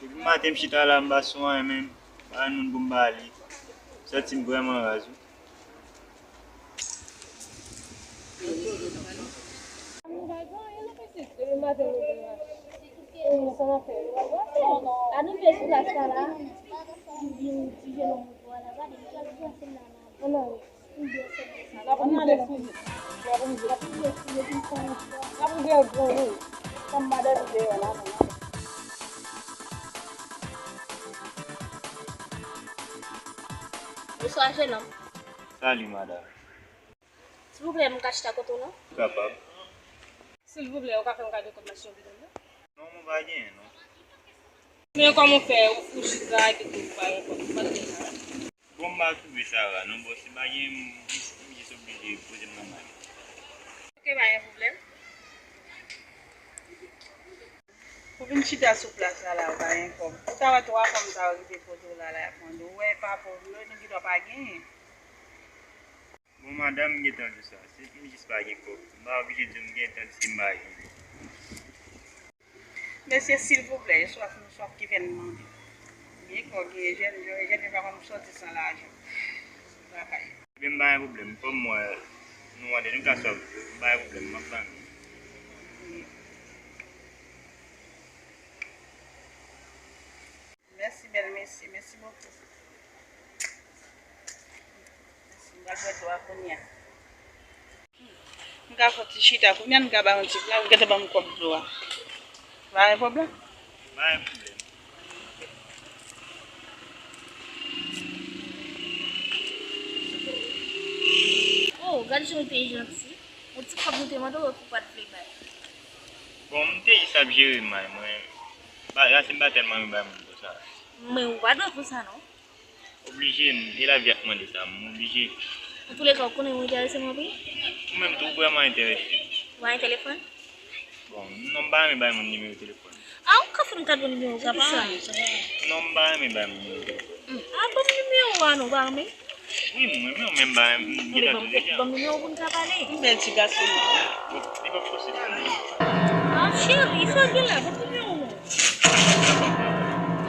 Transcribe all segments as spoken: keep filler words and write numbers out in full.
Depi maten m chita la, m pa sou anyen menm. Pa yon moun pou m pale. M santi m vrèman raz, wi. Bonswa, jennonm. Salut, madame. Silvouplè, m ka chita kote w lan? Ou kapab. Silvouplè, ou ka fè m kado kòb machè w ki nan men? Non, mwen pa genyen, non. Men kòman w fè, ou, ou chita epi tou ou pa gen kòb, ou pa t gen sa? Bon, m pa twouve sa ra, non, bòs, si m pa gen, m jis, m jis oblije poze m nan may. Ok, pa gen pwoblèm. Ou vin chita sou plas la, la, ou pa gen kòb. Ou ta wè twa fanm sa yo ki te pote w la, la, y ap mande w. Ou wè, e pa pòv yo, nou gendwa pa genyen. Bon, madanm, m gentan di w sa. Se m jis pa gen kòb. M pa oblije di w m gentan di si m pa gen. Mesye, silvouplè, e swaf nou swaf ki fè n mande. Gen kò, gen jèn, jèn, jèn yo pa konn sòti san lajan. Lakay. Ebyen, m pa gen pwoblèm. Kòm mwen, nou mande, nou ka swaf. M pa gen pwoblèm, m ap ban nou. Mèsi, bèl mesye. Mèsi bokou. Mèsi, m pral bwè dlo a kounye a. M ka fè ti chita kounye a, m ka ba yon ti plas, ou gentan ban m kòb dlo a. Pa gen pwoblèm. Pa gen pwoblèm. Oh, gade jan w te janti. Yon ti kòb nou te mande w epi w pa t vle bay. Bon, m te jis ap jere may mwen. Ba, rasi m pa tèlman renmen bay moun konsa. Men ou pa dwe konsa non. Oblije, m, e lavi a k mande sa, m oblije. Antouleka, ou konnen ou enterese m anpil? Ou menm tou, ou vrèman enterese. Ou pa gen telefòn? Bon, non, m pa renmen bay moun nimewo telefòn. A, ou ka fè m kado nimewo w, kapab? Non, m pa renmen bay moun nimewo telefòn. Hmm. A, ban m nimewo a non, ou pa renmen? Wi, m renmen w, men m pa renmen, m gentan di w deja. Ban m nimewo pou n ka pale. Yon bèl ti gason. Bon, li p ap posib pou mwen. A, cheri, sa w gen la, ban m nimewo w.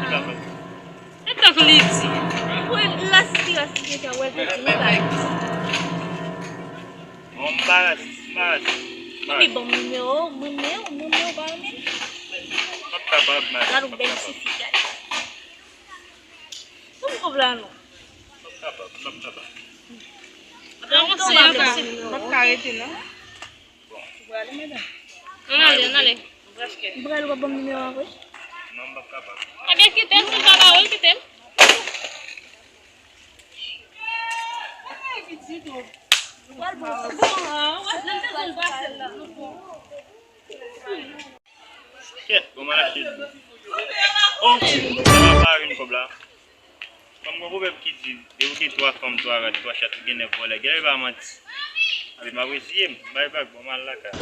Li pa fè. E tank li di. Wè, rasis li rasis gentan, wè l te di, li pa di. Bon, m pa rasis, m pa rasis, m pa rasis. Ban m nimewo w, mwen menm, mwen menm, ou pa renmen m? M p ap kapab, madanm, m p ap kapab. Gad yon bèl ti fi, gad. Ban m kòb la non. M p ap kapab, m p ap kapab. Apre yon tan, m p ap ka rete non. Ou prale, madanm? Ann ale, ann ale. Ou prèske. Ou prale, w ap ban m nimewo a vre? Non, m p ap kapab. Ebyen, kite m, si m pa ba ou l, kite m. Ou pral bon. Bon, an, ou wè, lè l te di l pa sèl la, nou bon. Kèt, bon, m al achte dlo. Oh, m pa pa jwenn kòb la. Fanm gen pwovèb ki di, depi w gen twa fanm, twa rat, twa chat, ou gen nèf vòlè. Genlè e pa manti. Anben, m ap reziye m. Bay vag, bon, m al lakay.